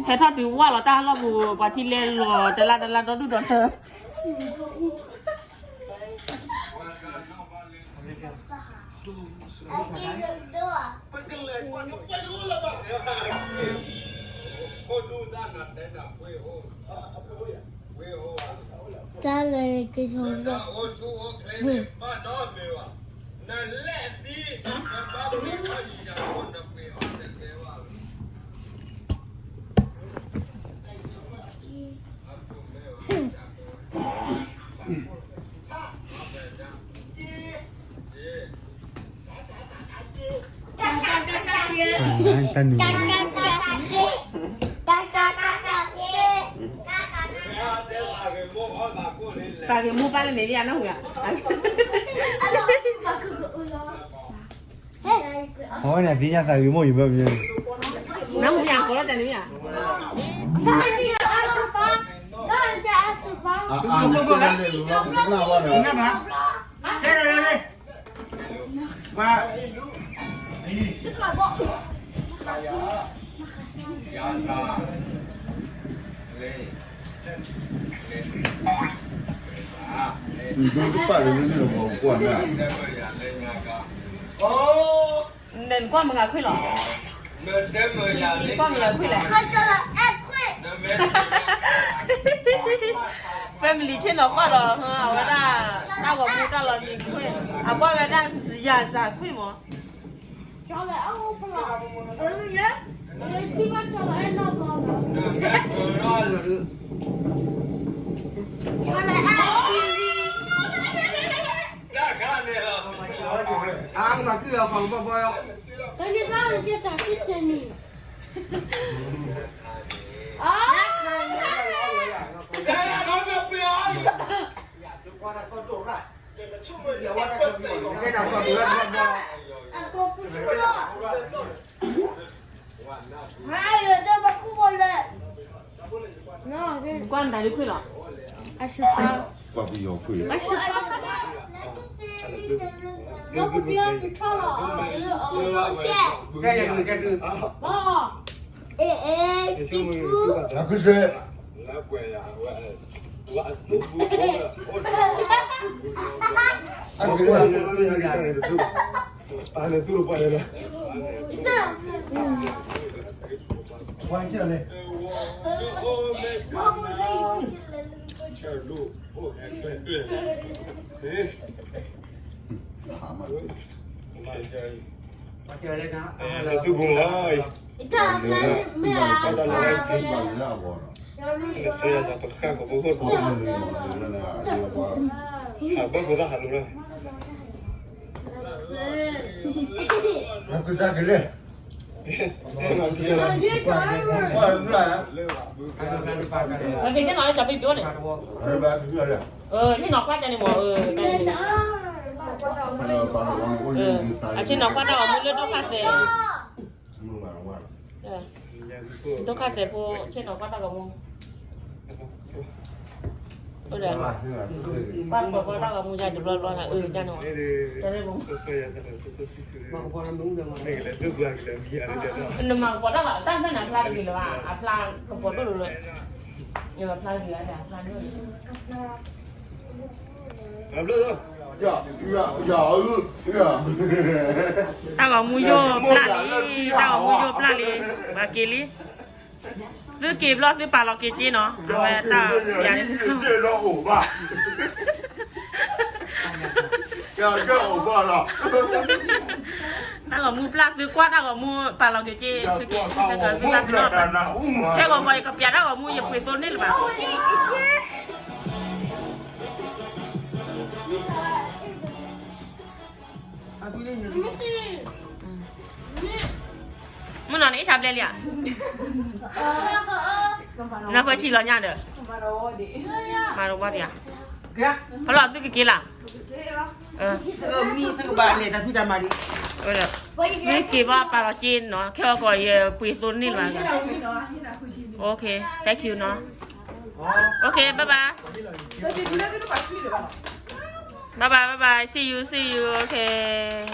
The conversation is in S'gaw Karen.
ဟဲထီၣ်တုၤဝၢ်လီၤတၢ်လီၢ်ပူၤ ပှၤထံၣ်လဲလီၤ တလၢတလၢဒီဒူၣ်ဒီထၢ တၢ်လၢကဆိ တၢ်နုၤ ပာ်က့ၤမိၢ်ပၢ်လၢန့ၣ် ယၤနၢ်ဟူဧါ အဝဲန့ၣ်သ့ၣ်ညါသးဂ့ၤမိၢ်ယဘၣ်မ့ၢ် နၢ်ဟူယၤကိးလီၤတၢ်န့ၣ်မ့ၢ်ဧါ နကွၢ်မုာ်ဂၤခွံလီၤ နကွၢ်မုာ်ဂၤခွံလဲၣ် family ဆ့ၣ်နီၤကွၢ်ဒီး အဝဲဒၣ် တၢ်ဂီၤမူတၢ်လီၤနံၤခွံ အကွၢ်ဝဲဒၣ်ယၤစၤခွံမး ကွၢ်နတၢ်ဒုးခွံလီၤ အၡပၢ် အၡပၢ် ကစၢ်ကလဲၣ် က့ၤဆ့ၣ်နီၤလၢကပံၤပျိန့ၣ် ဆ့ၣ်နီၤကွၢ်တၢ်န့ၣ်မ့ၢ် အဆ့ၣ်နီၤကွၢ်တၢ်ဂီၤမူလၢဒိၣ်ခါသဲး ဒိၣ်ခါသဲးဖိ ဆ့ၣ်နီၤကွၢ်တၢ်ဂီၤမူ ကွၢ်တၢ်ဂီၤမူယါတဘျီဘျီ အၢ ယါန့ၣ်မ့ၢ် နမၤကပီၤတၢ်ဂီၤ တၢ်ဖျၢၣ်န့ၣ် အဖျါတဂ့ၤလၢၤဘၣ် အဖျါကပီၤဒိၣ်လၢၤလၢၤ အဖျါဂ့ၤအဖျါဒိၣ် တၢ်ဂီၤမူယိၣ်ပျၢ်လံ, တၢ်ဂီၤမူယိၣ်ပျၢ်လံ, ဘၣ်က့ၤလံ, သုက့ၤဘျီသုပာ်လီၤက့ၤက့နီၤ, အဝဲတၢ်ပျၢ်န့ၣ် တၢ်ဂီၤမူပျၢ်သုကွၢ်တၢ်ဂီၤမူပာ်လီၤက့ၤက့, သုက့ၤသုက့ၤသုတၢ်ပျၢ်, ခဲဂီၤဂီၤယကပျၢ်တၢ်ဂီၤမူယပှ့ၤသိန့ၣ်လၢၤဘၣ်. မုၢ်နီၤန့ၣ် အ့ၣ်ဆါဘျဲလံဧါ, နၢ်ပၢၢ်ဆံးလီၤညါဒီး, မၤတဝီဒံးဧါ, ဖလီၤသုကက့ၤလၢ်, သုက့ၤဘၣ်ပာ်လီၤက့နီၤ, ခဲဂီၤဂီၤယပှ့ၤသိန့ၣ်လၢၤဘၣ်. Okay, thank you နီၤ. Okay, bye bye. Bye bye, bye bye. See you, see you. Okay.